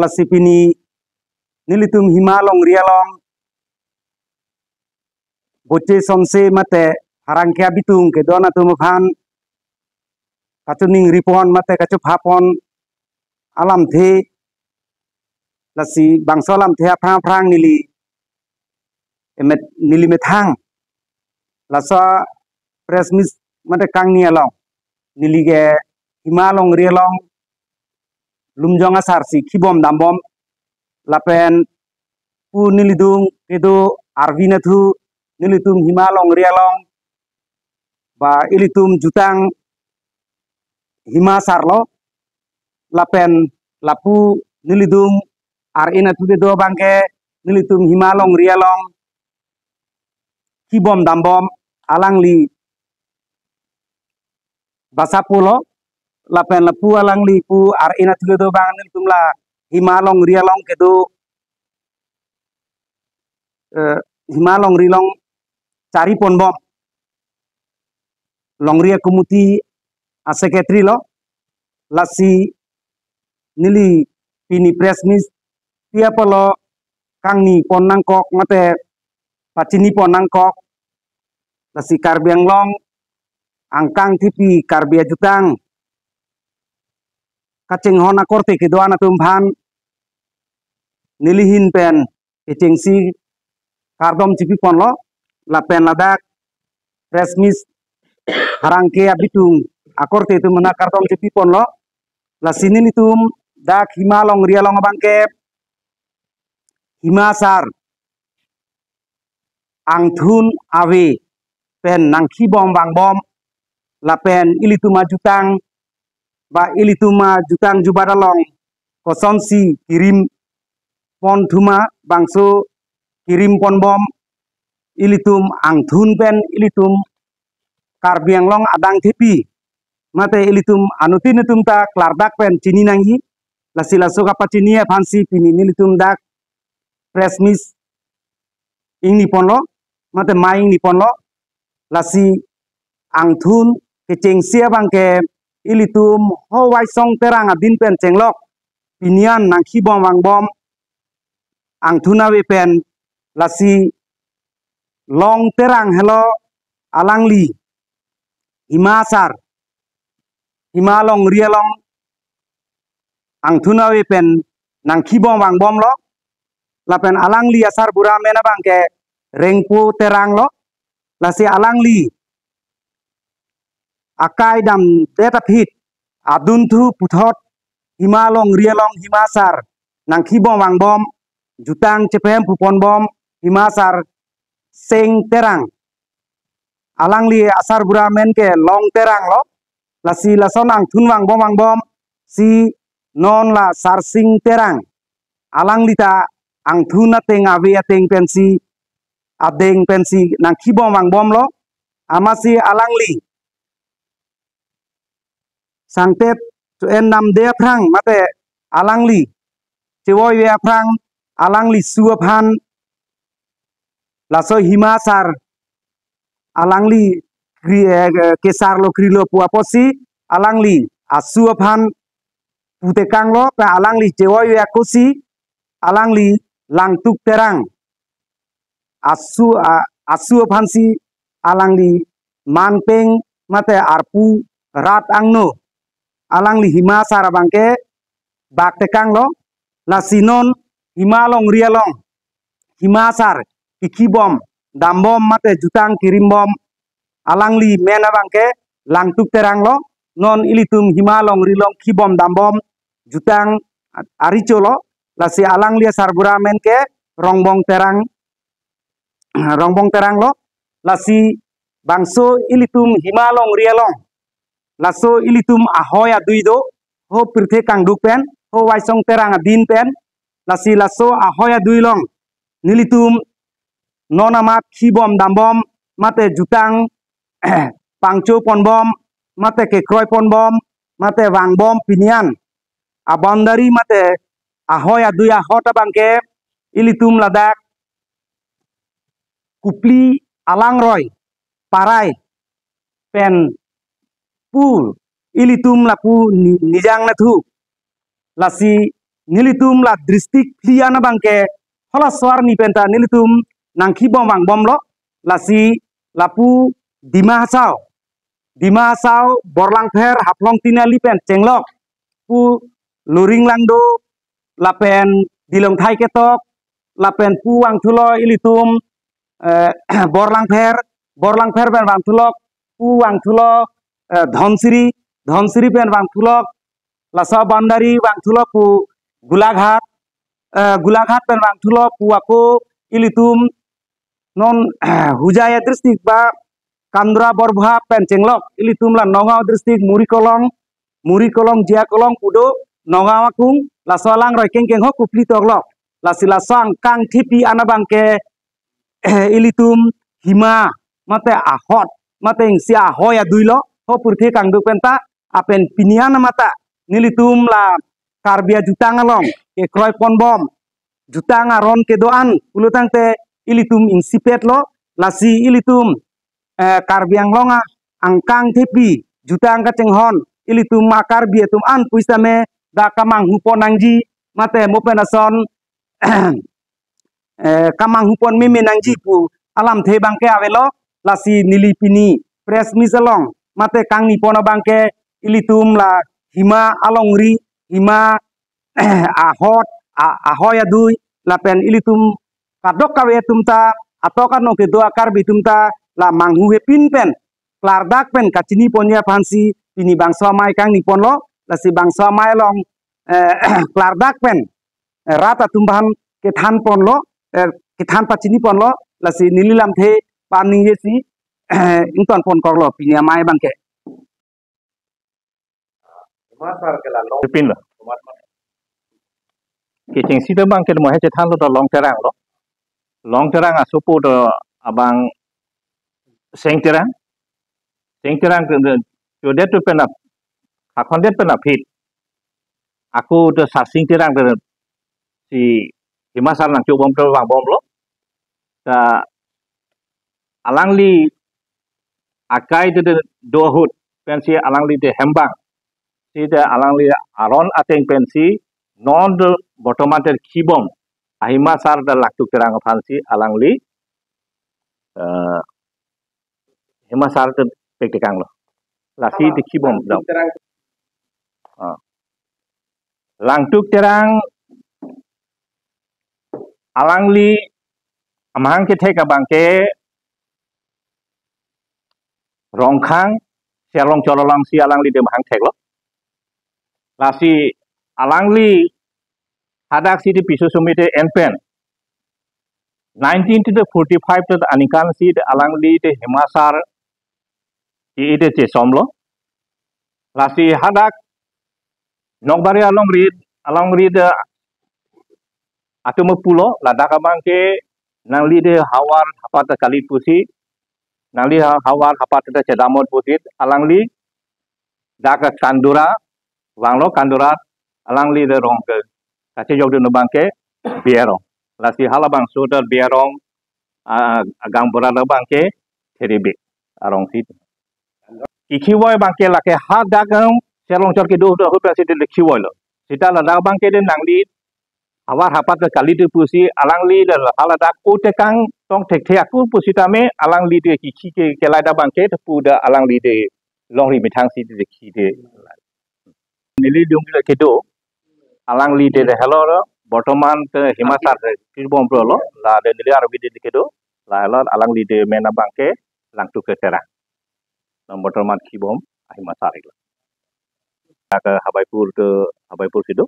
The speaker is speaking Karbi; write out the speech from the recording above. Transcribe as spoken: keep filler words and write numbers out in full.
Lasi pini nelitum Hima Longri along Boche Sonse mate Pharangke abitung kedo-an atum aphan kachoningri pon mate kachopha pon alamthe, lasi bangso alamthe aphrang aphrang neli emet, neli methang laso press meet mate kangni along neli ke Hima Longri along Lumjong asar si khibom dambom, lapen pu nelidung kedo arvi nathu nelitum Hima Longri along ba ilitum jutang Hima Sar lo, lapen lapu nelidung ar-e nathu kedo abangke nelitum Hima Longri along khibom dambom, alangli Basapo lo, lapen lapu alangli pu ar-e nathu kedo abang nelitum la Hima Longri along kedo, eh, Hima Longri along chari ponbom, Longri a-committee a-secretary lo. Lasi neli pini press meet pi apotlo kangni pon nangkok mate pachini pon nangkok, lasi Karbi Anglong angkang thipi Karbi ajutang kachinghon akorte kedo-an atum aphan neli ahin pen kechengsi kardom chipi ponlo, lapen ladak press meet Pharangke abitung akorte atum aphan kardom chipi ponlo. Lasi nelitum dak Hima Longri along abangke Hima Sar angthun ave pen nangkhibom vangbom, lapen ilitum ajutang ba ilitum ajutang jubat along kosonsi kirim pon thuma, bangso kirim ponbom, ilitum angthun pen ilitum Karbi Anglong adang thepi mate ilitum anuttin atum ta klardak pen chini nangji. Lasi laso kapachini aphansi pini nelitum dak press meet ingni ponlo mate ma ingni ponlo. Lasi angthun kechengsi abangke ilitum ho Waisong Terang adin pen chenglok pini an nangkhibom vangbom angthun ave pen, lasi Long Terang helo, alangli Hima Sar, Hima Longri along angthun ave pen nangkhibom vangbom lo, lapen alangli asarbura amen abangke Rengpo Terang lo. Lasi alangli akai damdet aphi adunthu puthot Hima Longri along Hima Sar nangkhibom vangbom, jutang chephem pu ponbom Hima Sar Seng Terang. Alangli asarbura amen ke Long Terang lo. Lasi lason angthun vangbom vangbom si non la Sarsing Terang, alangli ta angthun ateng ave ateng pensi, adeng pensi nangkhibom vangbom lo. Amatsi alangli sangtet cho-en namde aphrang mate alangli chevoive aphrang alangli su aphan laso Hima Sar alangli kri-, eh, kesar lo krilo pu apotsi alangli asu aphan putekang lo, ka alangli chevoive akosi alangli Langtuk Terang asu, a-, asu aphansi alangli manpeng mate arpu rat angno alangli Hima Sar abangke bak tekang lo. Lasi non Hima Longri along Hima Sar kikhibom dambom mate jutang kirimbom alangli men abangke Langtuk Terang lo. Non ilitum Hima Longri along khibom dambom jutang a-, arecho lo. Lasi alangli asarbura amen ke Rongbong Terang, Rongbong Terang lo. Lasi bangso ilitum Hima Longri along, laso ilitum ahoi adui do, ho pirthe kangduk pen, ho Waisong Terang adin pen, lasi laso ahoi adui along nelitum non amat khibom dambom mate jutang pangcho ponbom mate kekroi ponbom mate vangbom pini an a-boundary mate ahoi adui ahot abangke ilitum ladak Kupli alangroi parai pen pu ilitum lapu ni-, nijang nathu. Lasi nelitum la district phli an abangke halaso arni penta nelitum nangkhibom vangbomlo, lasi lapu Dima Hasao, Dima Hasao, Borlangpher, Haflong Tinali pen chenglok pu Luring Langdo, lapen Dilongthai Ketok, lapen pu vangthulo ilitum, eh, Borlangpher, Borlangpher pen vangthulok pu vangthulo, eh, Dhansiri, Dhansiri pen vangthulok, laso boundary vangthulo pu Golaghat, eh, Golaghat pen vangthulo pu ako ilitum non Hojai district ba Kandra Borbuha pen chenglok ilitum la Nagaon district Murikolong, Murikolong, Jiakolong pu do, Nagaon akung, laso alang roi kengkeng ho kupli toklok. Lasi laso angkang thepi an abangke ilitum hima mate ahot mate isi ahoi aduilo, ho purthe kangduk penta, lapen pini an mata nelitum la Karbi ajutang along kekroi ponbom, jutang aron kedo-an pulotangte ilitum insipetlo, lasi ilitum, eh, Karbi Anglong angkang thepi jutang kachinghon ilitum a-Karbi atum an pusitame dak kamanghu pon nangji mate mo pen ason, eh, kamanghu pon meme nangji pu alamthe abangke avelo, lasi neli pini press meet along mate kangni pon abangke ilitum la hima alongri, hima ahot, a-, ahoi adui, lapen ilitum kadokave atum ta, atok ano kedo a-Karbi atum ta la manghu hepin pen klardak pen kachini ponji aphansi pini bangso amei kangni ponlo, lasi bangso amei along, eh, klardak pen, eh, rat atum aphan kethan ponlo, eh, kethan pachini ponlo, lasi neli lamthe pam ningjesi, eh, ington ponkoklo pini amei abangke. Pinlo. Kechengsi ta abangke mo he chethanlo ta Long Terang lo. Long Terang asopo ta abang Seng Terang. Seng Terang ke, ke, chodet tu pen ap, akhondet pen aphi. Ako ta Sarsing Terang ta si Hima Sar nangchobom ta vangbomlo. Ta alangli akai te do ahut pensi alangli te hembang. Seta alangli aron ateng pensi non te bortoman te khibom a Hima Sar ta Langtuk Terang aphansi alangli, eh, Hima Sar te pektekanglo. Lasi te khibom dam. Ah. Langtuk Terang alangli amahang kethek abangke Rongkhang, Serlongchor alongsi alangli te mahang theklo. Lasi alangli hadaksi te piso sumite en pen nineteen forty-five te aningkan si te alangli te Hima Sar ke-e te chesomlo. Lasi hadak Nokbari alongri, alongri te atum pulo, ladak abangke nangli te havar hapat kali pusi, nangli ha-, havar hapat te chedamot pusi, alangli dak Kandura, vanglo Kandura, alangli te rong ke, kachejokdun abangke Bey Arong. Lasi halabangso ta Bey Arong, ah, agang bura abangke Theribe arongsi. Kekhivoi abangke lake hadak, em, Serlongchor kedo ahut pensi te khivoi lo. Seta ladak abangke te nangli havar hapat te kali te pusi alangli te haladak o tekang tong thekthe ako pusitame alangli te kekhi ke kelai ta abangke te pu ta alangli te longri methang si te khi te. Neli longri kedo alangli te helo lo, bortoman te Hima Sar te khibom pulo, la te neli arvi te kedo, la helo alangli te amen abangke Langtuk Terang. Non bortoman khibom a Hima Sar lo. Dak Habaipur te, Habaipur kedo.